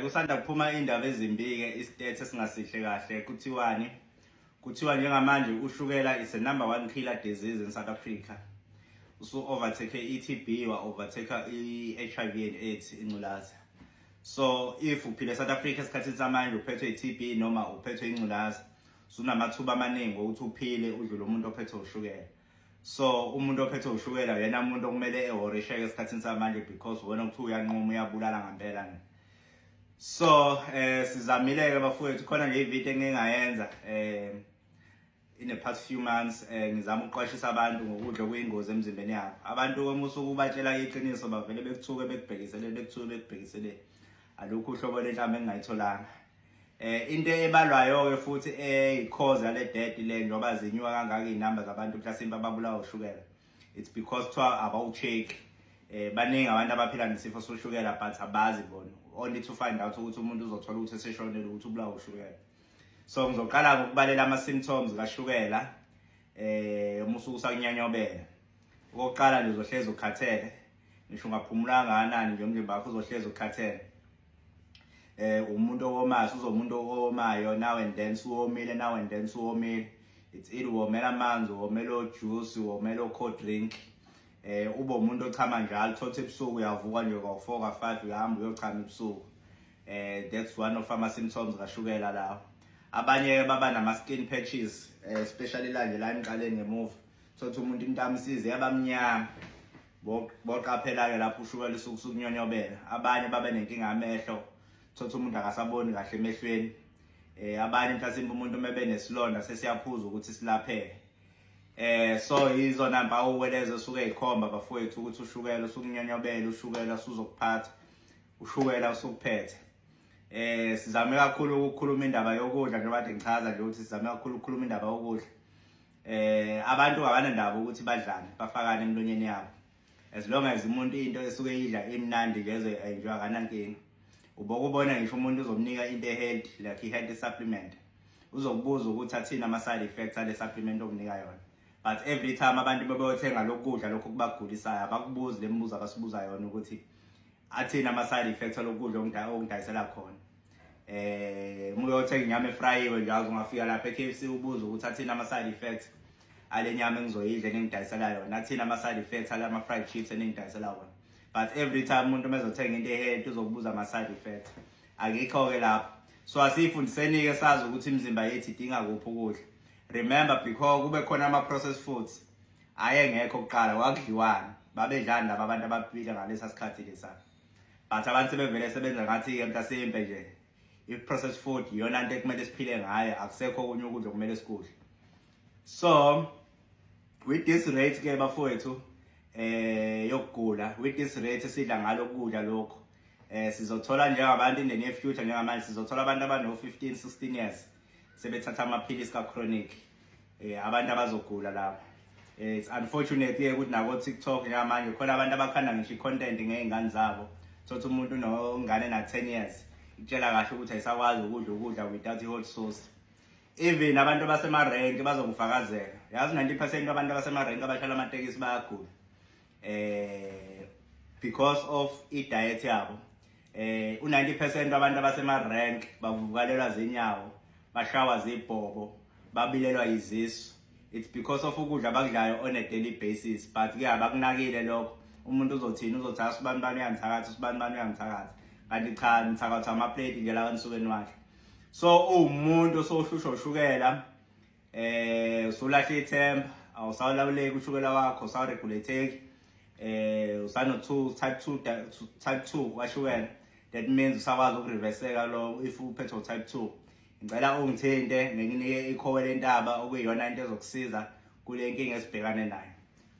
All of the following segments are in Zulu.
Kusanda kuphuma indaba ezimbi-ke, i-stat esingasihle kahle. Kuthiwani? Kuthiwa njengamanje ushukela is a number one killer disease in South Africa. Usu-overtake i-TB, wa-overtake i-HIV and AIDS, ingculaza. So if uphila e-South Africa esikhathini samanje, uphethwe i-TB noma uphethwe ingculaza, sunamathuba amaningi okuthi uphile udlule umuntu ophethwe ushukela. So umuntu ophethwe ushukela uyena umuntu okumele e-worry-sheke esikhathini samanje, because wena kuthiwa uyanquma, uyabulala ngempela. So sizamile ke, bafowethu, khona nje ivideo engingayenza in the past few months, ngizama ukuqwashisa abantu ngokudla okuyingozi emzimbeni yabo. Abantu uma usuke ubatshela iqiniso, bavele bekuthuke, bekubhekisele, bekuthuke, bekubhekisele. Alukho uhlobo lenhlamba engingayitholanga. Into ebalwayo ke futhi eyi-cause yale death le, njengoba zinyuka kangaka iy'namba zabantu mhlasimpe ababulawa ushukela, it's because kuthiwa abawu-check. Baningi abantu abaphila nesifo soshukela, but abazi bona, only to find out ukuthi umuntu uzothola ukuthi eseshonele ukuthi ubulawa ushukela. So ngizoqala ngokubalela ama-symptoms kashukela uma usuke usakunyanyobela. Okokuqala nje, uzohlezi ukhathele. Ngisho ungaphumula kangakanani nje, umzimba wakho uzohlezi ukhathele. Umuntu owomayo, uzomuntu owomayo now and then, suwomile now and then, suwomile. It's either womela amanzi, womela o-juice, womela o-cold drink. Ube umuntu ochama njalo, thothi ebusuku uyavuka nje ka-4, ka-5, uyahamba uyochama ebusuku. That's one of ama symptoms kashukela lawo. Abanye baba nama skin patches, especially la nje la emqaleni ngemuva, thothi umuntu intamo isize yabamnyama. Boqaphela ke lapho, ushukela usuku sukunyonyobela. Abanye babe nenkinga yamehlo, thothi umuntu akasaboni kahle emehlweni. Abanye mhlasimbe umuntu uma benesilonda sesiyaphuza ukuthi silapheke. So izona mpawu lezo esuke ezikhomba, bafowethu, ukuthi ushukela usukunyonyobela, ushukela usuzokuphatha, ushukela usukuphethe. Sizame kakhulu ukukhuluma indaba yokudla, njengoba kade ngichaza nje ukuthi sizame kakhulu ukukhuluma indaba yokudla. Abantu abanandaba ukuthi badlane, bafakane emlonyeni yabo, as long as umuntu into esuke idla imnandi nje, ezo-enjoy, akanankinga. Ubokubona ngisho umuntu uzomnika into e-healthy, like i-healthy supplement, uzokubuza ukuthi athini ama-side effects ale supplement okunika yona. But every time abantu bebeyothenga lokhu kudla lokhu kubagulisayo, abakubuzi le mibuzo abasibuza yona ukuthi athini ama-side effects alokhu kudla okungidayisela khona. Uma uyothenga inyama efrayiwe nje, ungafika lapha e-KFC ubuze ukuthi athini ama-side effects ale nyama engizoyidla eningidayisela yona, athini ama-side effects ale ama-fried chips eningidayisela wona. But every time umuntu uma ezothenga into e-healthy, uzokubuza ama-side effects. Akikho-ke lapho. So asiyifundiseni-ke, sazi ukuthi imizimba yethu idinga kuphi ukudla. Remember, because kube khona ama-processed foods ayengekho kuqala, kwakudliwani? Babedlani laba abantu abaphila ngalesa sikhathi lesa? But abantu sebevele sebenza ngathi-ke mhlasimpe nje i-processed food iyona nto ekumele siphile ngayo, akusekho okunye ukudla okumele sikudle. So with this rate ke, bafowethu, yokugula, with this rate esidla ngalo ukudla lokho, sizothola njengabantu in the near future, njengamanje sizothola abantu abano 15, 16 years sebethatha amaphilisi ka chronic, abantu abazogula lapho. It's unfortunate ke ukuthi nako TikTok njengamanje khona abantu abakhanda ngisho i-content ngey'ngane zabo. Thothi umuntu unongane na 10 years, ikutshela kahle ukuthi ayisakwazi ukudla ukudla without i-hot sauce. Even abantu abasemarenki bazokufakazela. Yazi, 90% abantu abasemarenki abahlala amatekisi bayagula because of i-diet yabo. U90% wabantu abasemarenk bavukalelwa zinyawo, bashawa zibhobo, babilelwa izisu. It's because of ukudla abakudlayo on a daily basis, but ke abakunakile lokho. Umuntu uzothini? Uzothi, "Asibani bani uyangithakatha, usibani bani uyangithakatha," kanti cha, nithakathwa ama-plate nje lawa nisuke niwadla. So uwumuntu osohlushwa ushukela, usulahla ithemba, awusawulawuleki ushukela wakho, usawu-regulate-eki, usano 2 type 2, type 2 kashukela, that means usakwazi uku-reverse-eka lo. If uphethwe type 2, ngicela ungithinte, ngikunike ikhowe lentaba, okuyiyona into ezokusiza kule nkinga esibhekane nayo.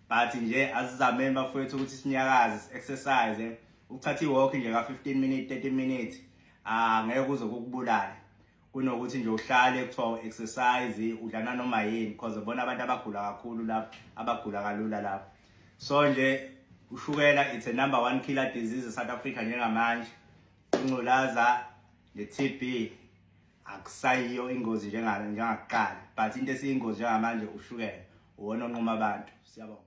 But nje asizameni, bafowethu, ukuthi sinyakaze, exercise, ukuthatha i-walk nje ka-15 minutes, 30 minutes, angeke kuze kukubulale, kunokuthi nje uhlale kuthiwa exercise, udlana noma yini, because bona abantu abagula kakhulu lapho, abagula kalula lapho. So nje ushukela, it's a number one killer disease eSouth Africa njengamanje. Ingculaza ne-TB akusayiyo ingozi njengakuqala, but into esiyingozi njengamanje ushukela, uwona onquma abantu. Siyabonga.